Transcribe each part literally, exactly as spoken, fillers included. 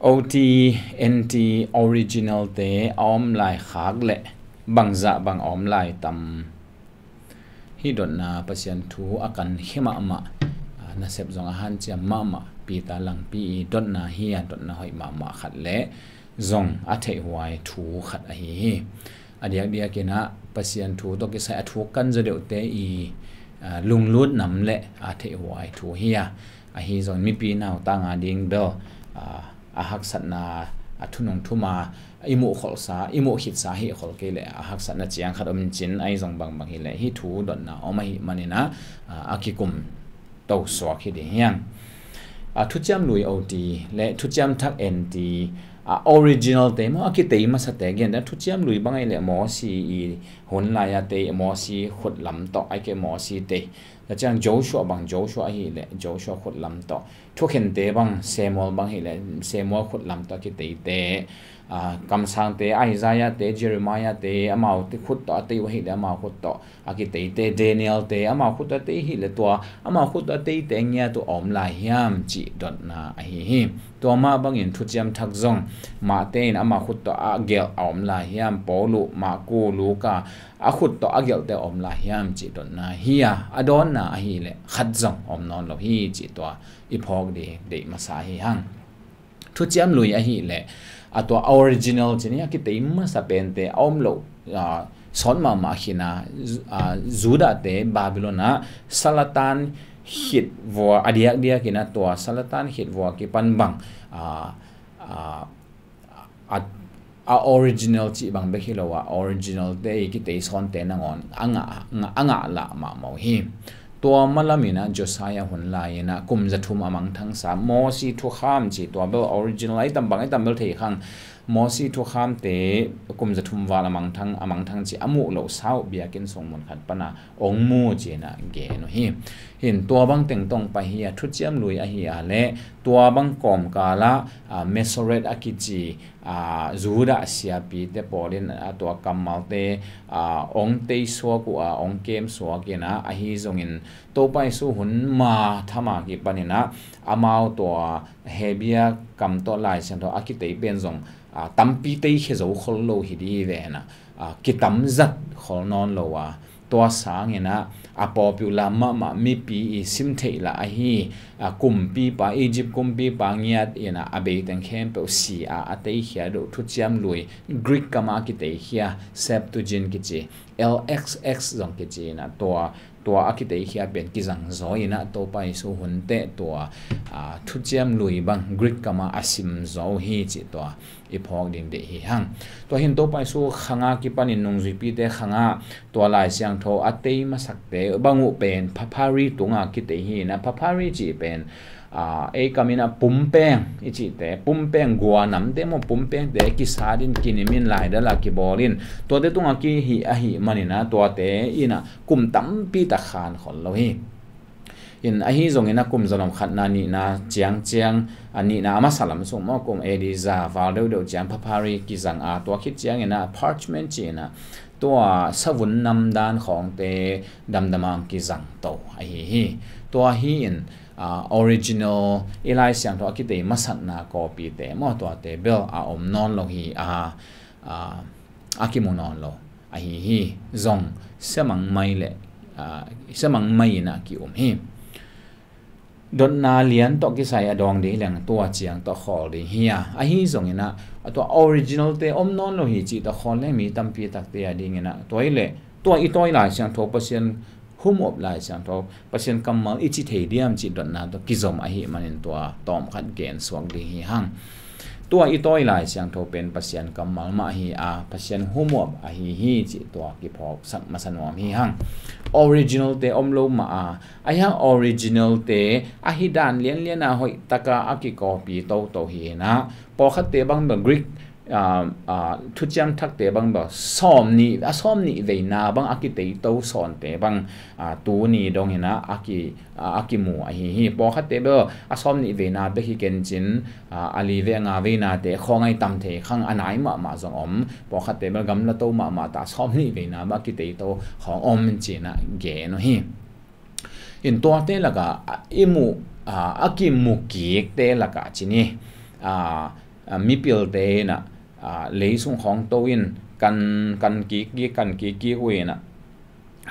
OT, NT, original te a om lai khak le bangzah bang a om lai tam? Hih dotna Pasian thu a kankhia mahmah, a, nasep zong a hanciam mahmah Peter Langpi i dotna hi a, dotna hoih mahmah khat le zong a theihhuai thu khat ahi hi. A diakdiakin ah Pasian thu tawh kisai a thu kan zaw deuhte i, a, lunglut nam le a theihhuai thu hi a, ahi zong mipi nautang a ding bel, a, a haksatna, a thunung thuma i muh kholsa, i muh khitsa hi khol kei le a haksatna ciang khat om in cin, ahi zong bangbang hi le hih thu dotna om ahi manin ah, a, a kikum to suak hi ding hi hang. A, Thuciam Lui OT le Thuciam Thak NT, a, original te maw, a kitei masate gen dan, Thuciam Lui bang ahi le Mosi i hun lai a tei, Mosi khut lam tawh, ahi kei Mosi tei. Tua ciang Joshua bang, Joshua ahi le Joshua khut lam tawh. Thukhente bang, Samuel bang hi le Samuel khut lam tawh a kiteite. A, kamsangte, Isaiah te, Jeremiah te, amau te khut tawh a tei uh ahi le amau khut tawh a kiteite, Daniel te, amau khut tawh a tei hi le tua amau khut tawh a teite ngiat uh a om lai hiam cih dotna ahi hi. Tua mah bangin Thuciam Thak zong mahte in amau khut tawh a gelh a om lai hiam, Paulu, Maku, Luka, a khut tawh a gelhte a om lai hiam cih dotna hi a, a dawnna ahi le khat zong om nawn lo hi cih tua i phawk ding deih masa hi hang. Thuciam Lui ahi le a tua original cih ni a kitei masa pente a om lo, a, sawt mahmah khin a, a, Judah te Babylon ah Salatan khit vua, a diakdiakin a tua Salatan khit vua kipan bang, a, a, a, a original cih bang bek hi lo a, original te i kitei sawnte nangawn a ngah, ngah, a ngah lah mahmah uh hi. Tua malamin ah Josiah hun lai-in ah kum zathum a mangthangsa, Mosi thukham cih tua bel original ahi tam bang ahi tam bel thei khang, Mosi thukhamte kum zathum val a mangthang, a mangthang cih a muh loh sau biakinn sung mun khat pana ong mu cih na gen uh hi. Hin tua bang teng tawh pai hi a, Thuciam Lui ahi a le tua bang kawmkal ah, a, Masoret a kici, a, Judah siapite pawlin a tua kammalte, a, ong tei suak uh a, ong kem suak in a, ahi zongin Topa Jesu hun ma tham a kipanin ah amau tua Hebru kam tawh Lai Siangtho a kitei pen zong, a, tampi teikhia zo khol lo hi ding hi ve na, a, kitam zat khol nawn lo a, tua sangin ah a popular mahmah mipi i sim theih lah ahi, a, kumpipa, Egypt kumpipa ngiat in ah a beiteng khempeuh si a, a teikhia deuh Thuciam Lui, Greek kam a kiteikhia, Septuagint kici, L X X zong kici in ah tua, tua a kiteikhia pen kizang zaw in ah Topa Jesu hun teh tua, a, Thuciam Lui bang Greek kam a a sim zaw hi cih tua i phawk ding deih hi hang. Tua hin Topa Jesu khang a kipanin nungzuipite khang a tua Lai Siangtho a tei masakte bang uh pen papyri tung a kitei hi in ah, papyri cih pen, a, ei kam in ah pumpeng i cihte, pumpeng gua namte maw, pumpengte kisat in, kinimin, laidal a kibawl in, tuate tung a kihi ahih manin ah tuate in ah kum tampi tak khan khol lo hi. In ahi zongin ah kum zalom khatna nihna ciangciang, a, nihna a masa lam sung maw, kum A D za val deuhdeuh ciang papyri kizang a, tua khit ciangin ah parchment cih in ah tua savun namdan khawngte damdam a kizang to ahi hi. Tua hi in, a, original i Lai Siangtho a kitei masakna copy te maw, tuate bel a om nawn lo hi a, a, a kimu nawn lo ahi hi. Zong siamang mai le, a, siamang mai in a ki-um hi. Dotna lian tawh kisai a dawng ding hi leng tua ciang tawh khawl ding hi a, ahi zongin ah a tua original te om nawn lo hi cih tawh khawl leng mi tampi takte a dingin ah tua hi leh tua i tawi Lai Siangtho, Pasian humuap Lai Siangtho, Pasian kammal i ci thei diam cih dotna tawh kizom ahih manin tua tawmkhat gen suak ding hi hang. Tua i tawi Lai Siangtho pen Pasian kammal mah hi a, Pasian humuap ahi hi cih tua kiphawksak masa nuam hi hang. Original te om lo mah a, ahi hang original te ahi dan lianlian a hoih taka a kikopi toto hi in ah, pawlkhatte bang bel Greek, a, a, thuciam thakte bang bel sawm nih, a sawm nih veina bang a kitei to sawnte bang, a, tuni dongin ah a ki, a, a kimu ahi hi. Pawlkhatte bel a sawm nih veina bek hi kencin, a, a li ve a nga veinate khawng ahi tam thei khang, a nai mahmah zong om. Pawlkhatte bel gamla to mahmah ta a sawm nih veina bang a kitei to khawng om cih na gen uh hi. In tuate lakah, a, i muh, a, a kimu kikte lakah cih ni, a, a, mipilte in ah, a, lei sung khawng to in kan, kan kik kik, kan kik kik uh in ah,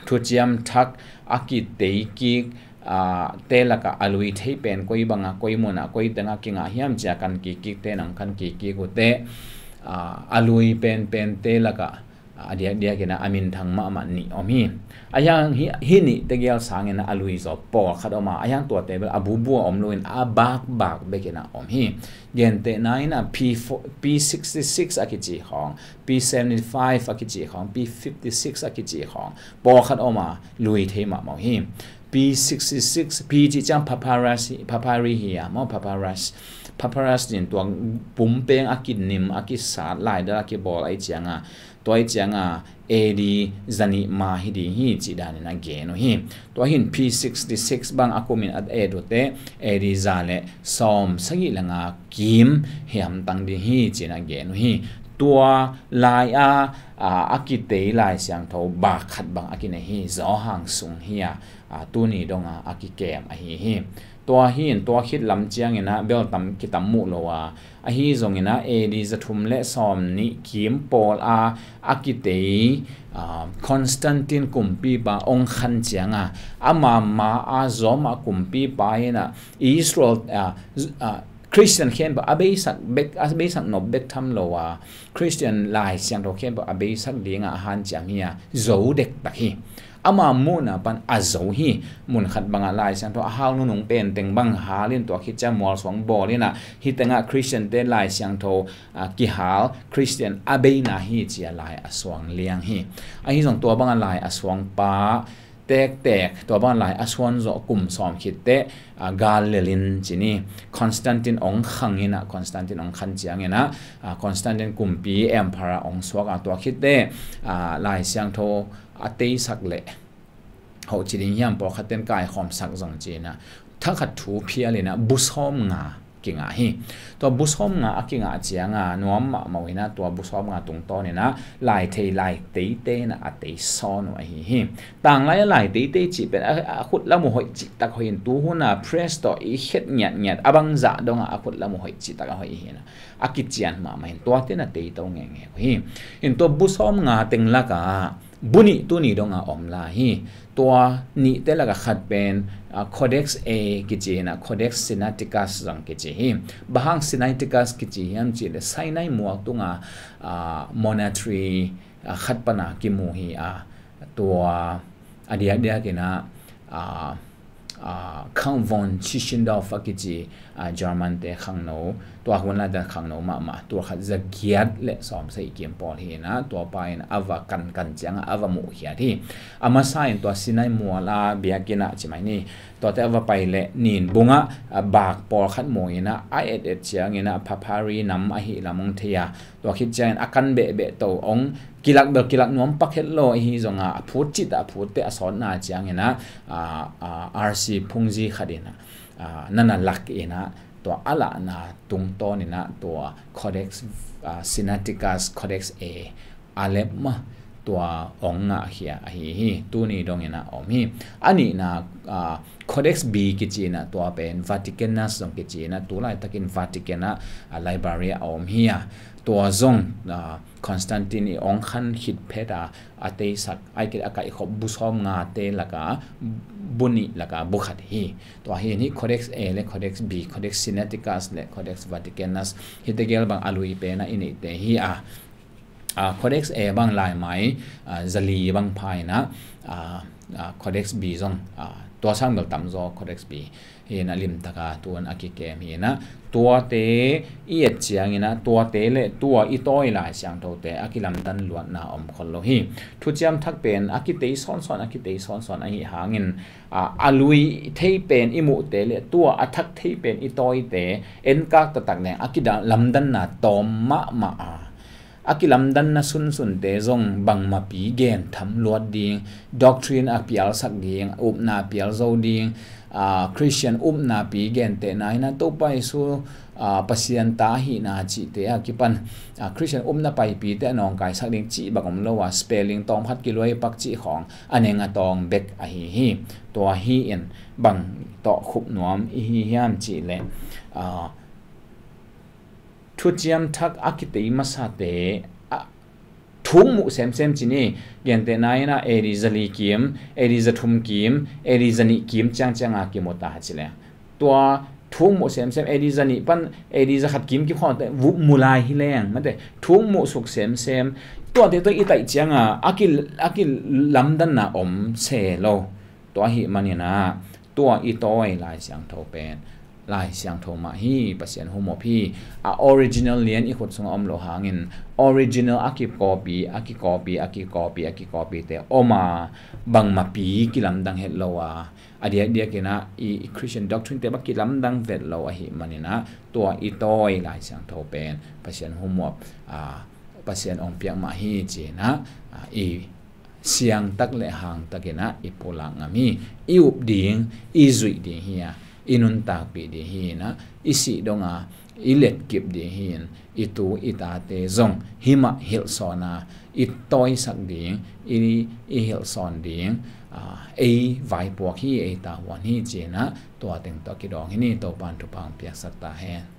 thuciam thak a kitei kik, a, te lakah a lui thei pen koi bangah, koi munah, koi tengah kingah hiam cia kan kik kik te nang kan kik kik uh teh, a, a lui pen pen te lakah, a, a diakdiak in ah a minthang mahmah nih om hi. A hiang hi, hi nih tegel sangin ah a lui zaw pawlkhat om a, a hiang tuate bel a bubu a om loin a bakbak bek in ah om hi. Gentehna in ah P four, P sixty-six a kici khawng, P seventy-five a kici khawng, P fifty-six a kici khawng pawlkhat om a, lui thei mahmah uh hi. P sixty-six, P cih ciang papyrus, papyri hi a maw, papyrus. Papyrus in tua pumpeng a kinim, a kisat, laidal a kibawl ahih ciangin, tua ahih ciangin A D zanih ma hi ding hi cih danin a gen uh hi. Tua hin P sixty-six bang a kumin a et uh teh A D za le sawm sagih le nga kim hi hamtang ding hi ci-in a gen uh hi. Tua lai-a, a, a kitei Lai Siangtho bak khat bang a kinei hi, Johan sung hi a, a, tuni dongah a kikem ahi hi. Tua hi in tua khit lam ciangin ah bel tam kitam muh lo a, ahi zongin ah A D zathum le sawmnih kim pawl a, a kitei, a, Constantine kumpipa ong khan ciangin ah, ama ma a Roma kumpipa in ah Israel, a, a, Christian khempeuh a beisak bek, a beisak nop bek tham lo a, Christian Lai Siangtho khempeuh a beisak dingah a hanciam hi a, zo dektak hi. Ama muhna pan a zo hi. Mun khat bangah Lai Siangtho a hau nunung pen teng bang hal in tua khit ciang mualsuang bawl in ah, hih tengah Christian te Lai Siangtho, a, kihal, Christian a beina hi ci-a lai a suang liang hi. Ahi zong tua bangah lai a suang pa tektek, tua bang lai a suan zawh kum sawm khit teh, a, gal lelin ci ni, Constantine ong khang in ah, Constantine ong khan ciangin ah, a, Constantine kumpi emperor ong suak a, tua khit teh, a, Lai Siangtho a teisak le hoh ci ding hiam, pawlkhat ten kaikhawmsak zong ci-in ah, thakhat thu phial in ah bu sawm nga kingah hi. Tua bu sawm nga a kingah ciangin nuam mahmah uh in ah, tua bu sawm nga tungtawn in ah lai thei lai teite in ah a tei sawn uh ahi hi. Tanglai a lai teite cih pen a, a khut lam uh hoih cihtak hoih in, tu hun a press tawh i khet ngiatngiat a bangzah dongah a khut lam uh hoih cihtak a hoih hi in ah, a kician mahmah in tuate in a tei to ngenge uh hi. In tua bu sawm nga teng lakah bu nih tuni dongah om lai hi. Tua nihte lakah khat pen, a, Codex A kici in ah, Codex Sinaiticus zong kici hi. Bang hang Sinaiticus kici hiam cih leh Sinai mual tunga, a, monastery, a, khat pana kimu hi a, tua a diakdiak in ah, a, a, Count von Tischendorf a kici, a, German te khangno, tua hun laitakin khangno mahmah, tua khat zagiat le sawmsagih kim pawl hi in ah, tua pa in a va kankan ciangin a va muhkhiat hi. A masa in tua Sinai mual a biakinn ah ci mai ni, tuate a va pai leh nin bungah, a, bak pawlkhat mu in ah, a et et ciangin ah papyri nam ahih lam ong thei a, tua khit ciangin a kan behbeh to ong kilak bel kilak nuam pak het lo, ahi zongin a phut cihtak a phut teh a sawtna ciangin ah, a, a, R C phungzi khat in ah, a, na na lak in ah, tua a lahna tungtawn in ah tua Codex, a, Sinaiticus, Codex A, Aleph mah, tua ong ngahkhia ahi hi. Tuni dongin ah om hi. A nihna, a, Codex B kici in ah, tua pen Vaticanus zong kici in ah, tu laitakin Vatican ah, a, library ah a om hi a, tua zong, a, Constantine i ong khan khit phet a, a teisak, ahih kei leh a kaihkhop bu sawm ngate lakah bu nih lakah bu khat hi. Tua hi in hih Codex A le Codex B, Codex Sinaiticus le Codex Vaticanus, hihte gel bang a lui pen ah i neihte hi a, a, Codex A bang laimai, a, zali bang pha in ah, a, a, Codex B zong, a, tua sang bel tamzaw Codex B hi in ah, limtaka tu-in a kikem hi in ah, tuate i et ciangin ah, tuate le tua i tawi Lai Siangthote a kilamdan luatna om khol lo hi. Thuciam Thak pen a kitei sawnsawn, a kitei sawnsawn ahih hangin, a, a lui thei pen i muhte le tua a thak thei pen i tawite enkak taktak leng a kilamdanna tawm mahmah a, a kilamdanna sunsunte zong bangmapi gentham luat ding, doctrine a pialsak ding, upna a pial zo ding, a, Christian upnapi gentehna in ah Topa Jesu, a, Pasian ta ahihna cihte a kipan, a, Christian upna paipite a nawngkaisak ding cih bang om lo a, spelling tawm khat kiluai pak cih khawng a neng a tawng bek ahi hi. Tua hi in bang tawh khup nuam i hi hiam cih leh, a, Thuciam Thak a kitei masate a, thuk muh semsem ci ni. Gentehna in ah A D za li kim, A D za thum kim, A D za nih kim ciangcianga kimu ta ci leng, tua thuk muh semsem, A D za nih pan A D za khat kim kikhawngte mu lai hi leng, mate, thuk muh suk semsem. Tuate tawh i taih cianga a ki, a kilamdanna om se lo. Tua ahih maninah tua i tawi Lai Siangtho pen Lai Siangtho mah hi, Pasian humop hi. A original lian i khut sungah om lo hangin, original a kikopi, a kikopi, a kikopi, a kikopite om a, bangmapi kilamdang het lo a, a diakdiakinah i, i Christian doctrine te bang kilamdang vet lo ahih maninah tua i tawi Lai Siangtho pen Pasian humop, a, Pasian ong piak mah hi cinah, a, i siangtak le hangtakinah i pulak ngam hi. I up ding, i zuih ding hi a, i nuntakpih ding hi inah, i sih donga i letkip ding hi in, i tu i tate zong himah hilhsawn a, i tawisak ding, i, i hilhsawn ding, a, ei vaipuak hi, ei tahuan hi cinah, tua teng tawh kidawng hi ni. Topan thupha ong piaksak ta hen.